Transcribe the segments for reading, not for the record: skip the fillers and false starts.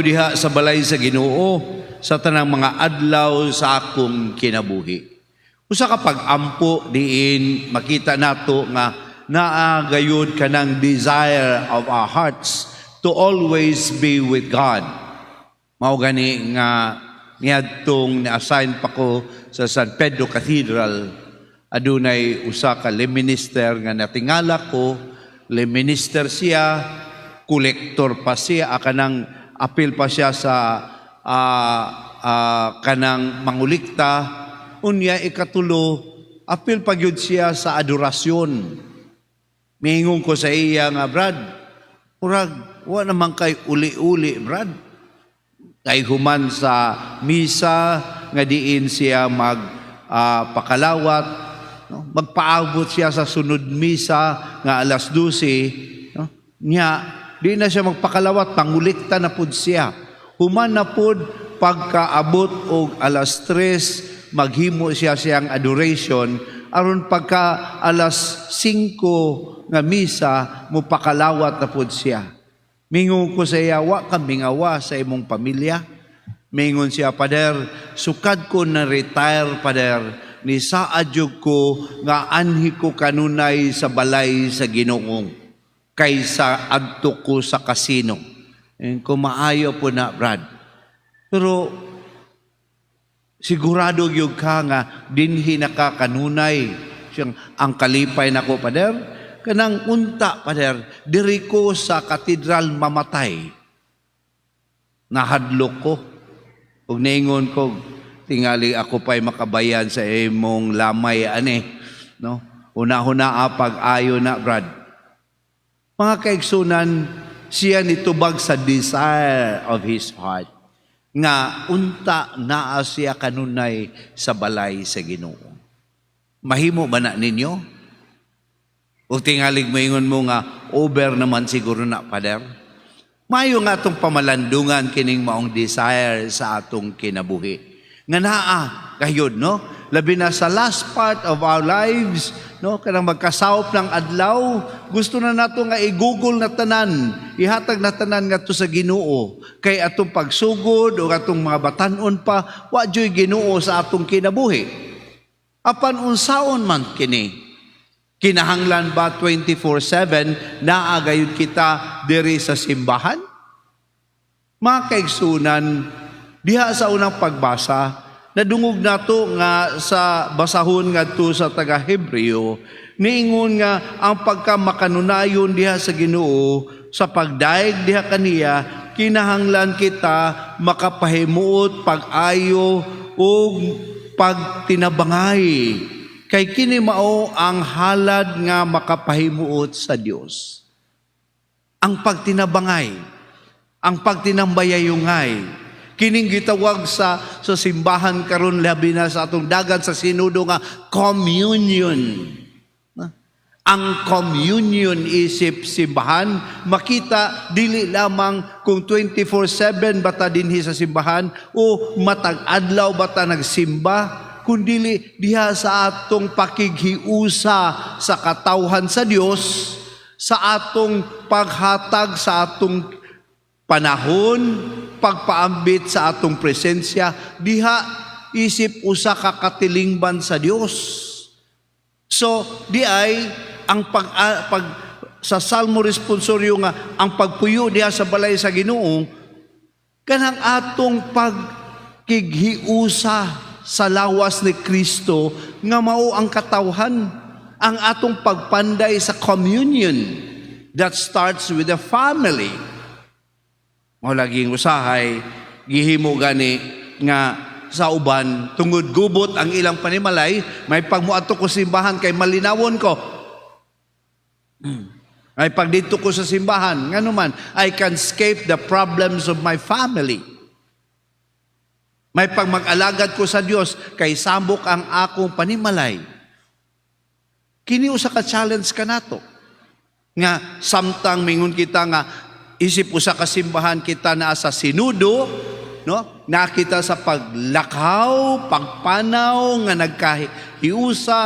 Diha sa balay sa Ginoo sa tanang mga adlaw sa akong kinabuhi. Usa ka pag-ampo diin makita nato nga naa gayud kanang desire of our hearts to always be with God. Mao gani nga niadtong na-assign pa ko sa San Pedro Cathedral, adunay usa ka lay minister nga natingala ko. Lay minister siya, kolektor pa siya, kanang apil pa siya sa kanang mangulikta. Unya ikatulo, apil pa gyud siya sa adorasyon. Miingon ko sa iya nga, "Brad, murag wa naman kay uli-uli, Brad." Kay human sa misa nga diin siya mag pakalawat, no? Magpaabot siya sa sunod misa nga alas 12, no? Nya di na siya magpakalawat, pangulikta na pud siya. Human na pud pagkaabot og alas 3, maghimo siya siyang adoration aron pagka alas 5 nga misa, mupakalawat na pud siya. Mingon ko sa iya, "Wa ka mingawa sa imong pamilya?" Mingon siya, "Pader, sukad ko na retire, Pader, ni saad jud ko nga anhi ko kanunay sa balay sa Ginoo kaysa adto ko sa kasino." Ko, "Maayo po na, Brad. Pero sigurado gyud ka nga dinhi na ka kanunay?" Siyang, "Ang kalipay nako, Pader, kanang unta, Pader, diri ko sa katedral mamatay." Nahadlok ko. Ug niingon ko, "Tingali ako pa'y makabayan sa imong lamay ani, no? Una-huna pag-ayo na, Brad." Mga kaigsunan, siya nitubag sa desire of his heart nga unta naa siya kanunay sa balay sa Ginoo. Mahimo ba na ninyo? O tingalig moingon mo nga over naman siguro na, Pader? Mayo nga atong pamalandungan kining maong desire sa atong kinabuhi. Nga naa gayud, no? Labi na sa last part of our lives, no, kanang magkasawop ng adlaw, gusto na nato nga igugol na tanan, ihatag na tanan ngadto sa Ginoo. Kay atong pagsugod o atong mga batan-on pa, wa juy Ginoo sa atong kinabuhi. Apan unsaon man kini? Kinahanglan ba 24/7 naa gayud kita diri sa simbahan? Mga kaigsunan, diha sa unang pagbasa, nadungog nato nga sa basahon ngadto sa taga Hebreo, niingon nga ang pagkamakanunayon diha sa Ginoo, sa pagdayeg diha kaniya, kinahanglan kita makapahimuot pag-ayo ug pagtinabangay. Kay kini mao ang halad nga makapahimuot sa Dios. Ang pagtinabangay, ang pagtinambayayungay, kining gitawag sa simbahan karon, labi na sa atong dagan sa Sinudo, nga communion. Ang communion isip simbahan, makita dili lamang kung 24/7 bata dinhi sa simbahan o matag adlaw bata nagsimba, kundili diha sa atong pakighiusa sa katawhan sa Dios, sa atong paghatag sa atong panahon, pagpaambit sa atong presensya diha isip usa ka katilingban sa Dios. So di ay ang pag sa Salmo responsorio nga ang pagpuyo diha sa balay sa Ginoo, kanang atong pagkighiusa sa lawas ni Kristo nga mao ang katawhan, ang atong pagpanday sa communion that starts with the family. Mao laging usahay gihimo gani nga sa uban, tungod gubot ang ilang panimalay, may pagmuadto ko simbahan kay malinawon ko. Ay pag dito ko sa simbahan, ngano man, I can escape the problems of my family. May pag mag-alagad ko sa Dios kay samok ang akong panimalay. Kini usa ka challenge kanato. Nga samtang mingon kita nga isip usa ka simbahan kita naa sa sinudo, no? Nakita sa paglakaw, pagpanaw nga nagkahiusa,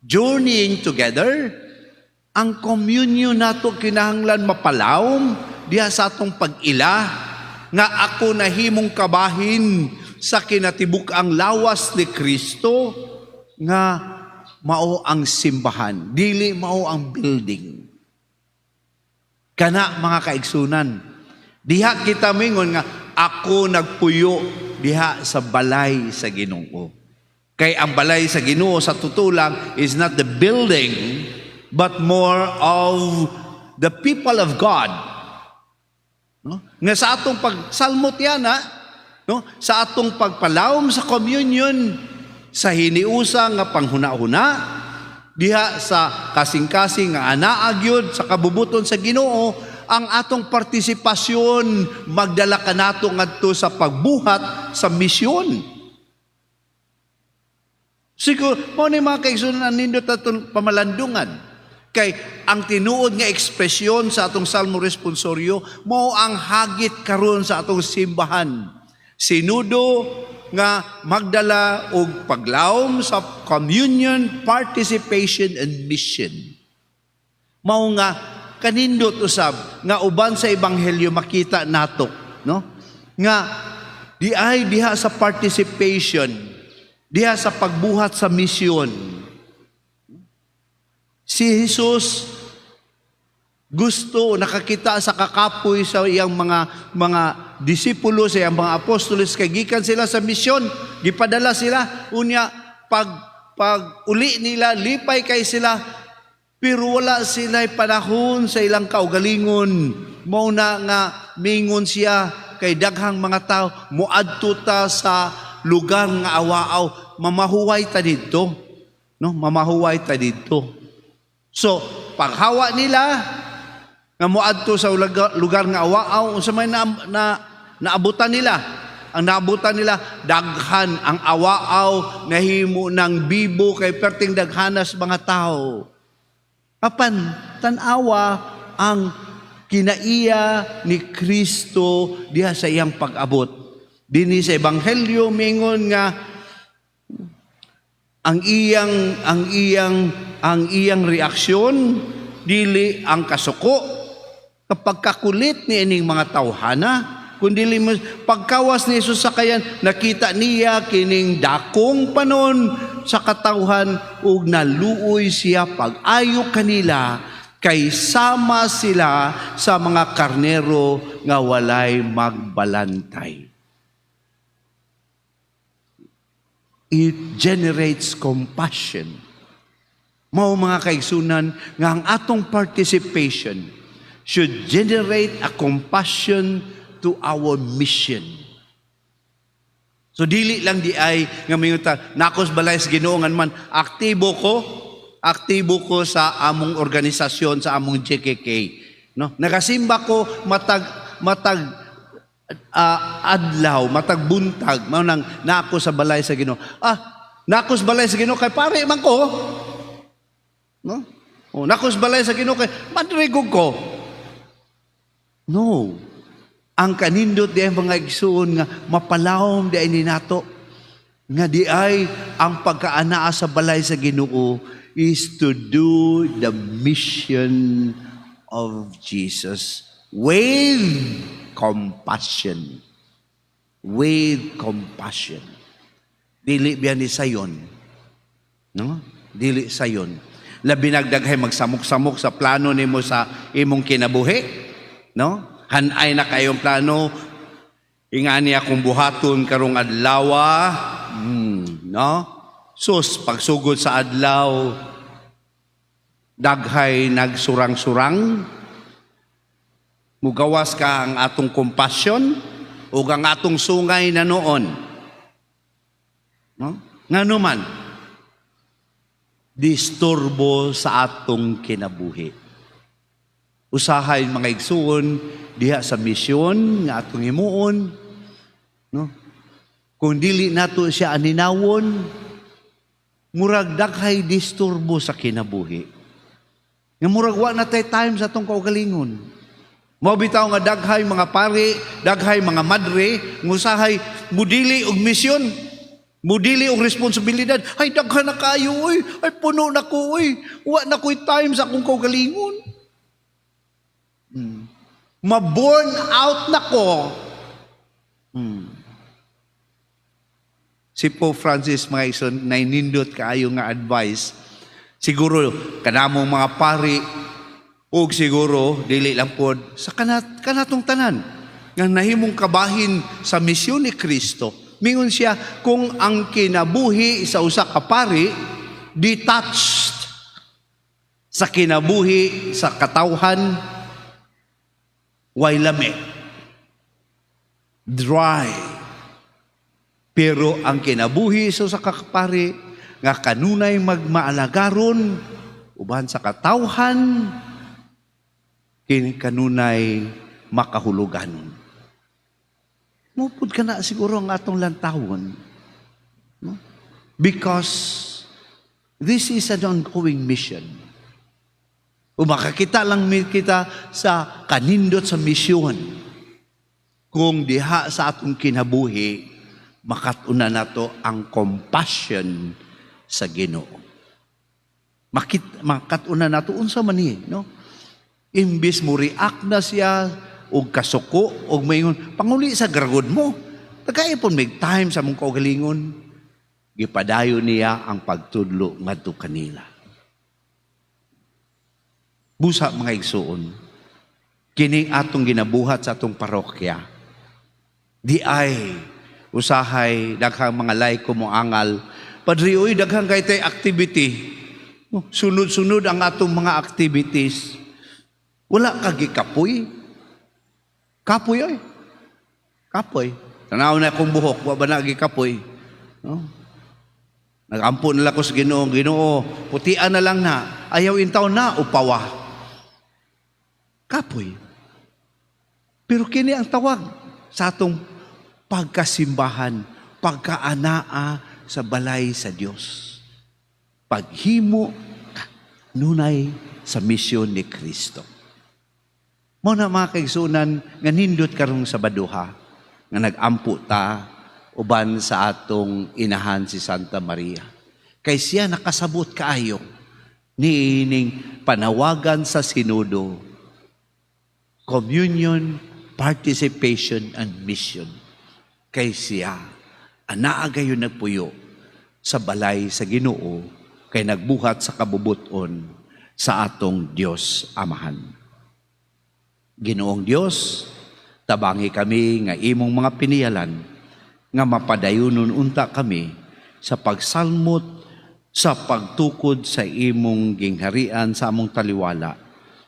journeying together, ang communion nato kinahanglan mapalawom diha sa atong pag-ila. nga ako nahimong kabahin sa kinatibuk-ang lawas ni Kristo nga mao ang simbahan, dili mao ang building. Kana, mga kaigsunan, diha kita mingon nga ako nagpuyo diha sa balay sa Ginoo. Kay ang balay sa Ginoo sa tutulang is not the building but more of the people of God. No? Nga sa atong pagsalmot yan, ha? No? Sa atong pagpalawom sa communion, sa hiniusa nga panghuna-huna, diha sa kasing-kasing nga anaa gyud sa kabubuton sa Ginoo, ang atong partisipasyon magdala kanato ngadto sa pagbuhat sa misyon. Siguro, mao ni, mga kaigsunan, ang nindot atong pamalandungan. Kay ang tinuod nga ekspresyon sa atong Salmo responsorio mao ang hagit karon sa atong simbahan. Sinudo nga magdala og paglawom sa communion, participation and mission. Mao nga kanindot usab nga uban sa ebanghelyo makita nato, no? Nga di ay diha sa participation, diha sa pagbuhat sa misyon. Si Jesus gusto nakakita sa kakapoy sa iyang mga disipulo, sa iyang mga apostoles, kay gikan sila sa misyon, gipadala sila. Unya pag uli nila, lipay kay sila, pero wala sila panahon sa ilang kaugalingon. Mao na nga mingon siya kay daghang mga tao, "Moadto ta sa lugar nga awaaw, mamahuway ta didto." No, mamahuway ta didto. So, paghawa nila nga moadto sa lugar nga awaaw, unsa may na naabutan nila? Ang naabutan nila, daghan ang awaaw, nahimo ng bibo kay perting daghanas mga tao. Apan tan-awa ang kinaiya ni Kristo diha sa iyang pag-abot. Dinhi sa ebanghelyo, mingon nga ang iyang reaksyon dili ang kasuko kapag kakulit ni ining mga tawhana, kundi mo pagkawas ni Jesus sa sakayan, nakita niya kining dakong panon sa katawhan ug naluoy siya pag-ayo kanila kay sama sila sa mga karnero nga walay magbalantay. It generates compassion. Mao, mga kaigsunan, nga ang atong participation should generate a compassion to our mission. So dili lang di ay nga mingon ta, "Naa ko sa balay sa Ginoo ngan man aktibo ko sa among organisasyon, sa among JKK." No? Nagasimba ko matag matag adlaw, matag buntag, mao nang naa ko sa balay sa Ginoo. Ah, naa ko sa balay sa Ginoo kay pare man ko. No? Oh, naa ko sa balay sa Ginoo kay madrigog ko. No. Ang kanindot di ay, mga igsoon, nga mapalawom di ay ni nato nga di ay ang pagkaanaa sa balay sa Ginoo is to do the mission of Jesus with compassion. With compassion. Dili biya ni sayon. No? Dili sayon. Labi nagdaghay magsamok-samok sa plano nimo sa imong kinabuhi. No? Hanay na kayong plano. Ingani akong buhaton karong adlaw. No? Sus, pagsugod sa adlaw, daghay nagsurang-surang, mugawas ka ang atong compassion o ang atong sungay na noon. No? Ngano man, disturbo sa atong kinabuhi. Usahay, mga igsuon, diha sa misyon nga atong himuon, no? Kung dili nato siya aninawon, murag daghay disturbo sa kinabuhi. Nga murag wa na tay time sa atong kaugalingon. Mao bitaw nga daghay mga pari, daghay mga madre, ngusahay mudili og misyon, mudili og responsibilidad. "Ay, daghan na kayo oy, ay, puno na ko oy, wa na ko'y time sa akong kaugalingon. Ma-burn out na ko." Si Pope Francis, mga igsoon, nainindot kaayo nga advice. Siguro kanamong mga pari ug siguro dili lang pod sa kanatong tanan nga nahimong kabahin sa misyon ni Kristo. Mingon siya, kung ang kinabuhi sa usa ka pari detached sa kinabuhi sa katawhan, way lami. Dry. Pero ang kinabuhi sa usa ka pari nga kanunay magmaalagaron uban sa katawhan, kini kanunay makahuluganon. Mupod ka na siguro ang atong lantawon. No? Because this is an ongoing mission. O makakita lang mi kita sa kanindot sa misyon kung diha sa atong kinabuhi, makat-unan nato ang compassion sa Ginoo. Makat-unan nato unsa man ni, no? Imbis mo react na siya og kasuko og maingon, "Panguli sa gragod mo. Tagay pon mig time sa mong kaugalingon." Gipadayon niya ang pagtudlo ngadto kanila. Busa, mga igsuon, kining atong ginabuhat sa atong parokya, di ay usahay daghang mga laiko mo angal, "Padre, uy, daghang kay tay activity." Oh, sunod-sunod ang atong mga activities. Wala ka gikapoy? Kapoy oy. Kapoy. Tanaw na akong buhok, wa ba na gikapoy? No? Nagampo na lang ko sa Ginoo, "Ginoo, putian na lang na. Ayaw intaw na, upawa." Kapoy. Pero kini ang tawag sa atong pagkasimbahan, pagkaanaa sa balay sa Dios. Paghimo nunay sa misyon ni Kristo. Mao na, mga kaigsunan, nga nindot karong Sabadoha nga nag-ampo ta uban sa atong inahan si Santa Maria. Kay siya nakasabot kaayo niining panawagan sa Sinodo, communion, participation, and mission. Kay siya, anaa gayon nagpuyo sa balay sa Ginoo kay nagbuhat sa kabubuton sa atong Dios Amahan. Ginoong Dios, tabangi kami nga imong mga piniyalan nga mapadayonon unta kami sa pagsalmot sa pagtukod sa imong gingharian sa among taliwala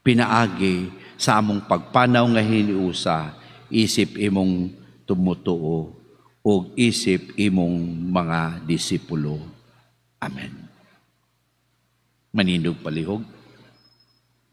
pinaagi sa among pagpanaw nga hiniusa isip imong tumutuo ug isip imong mga disipulo. Amen. Manindog palihog.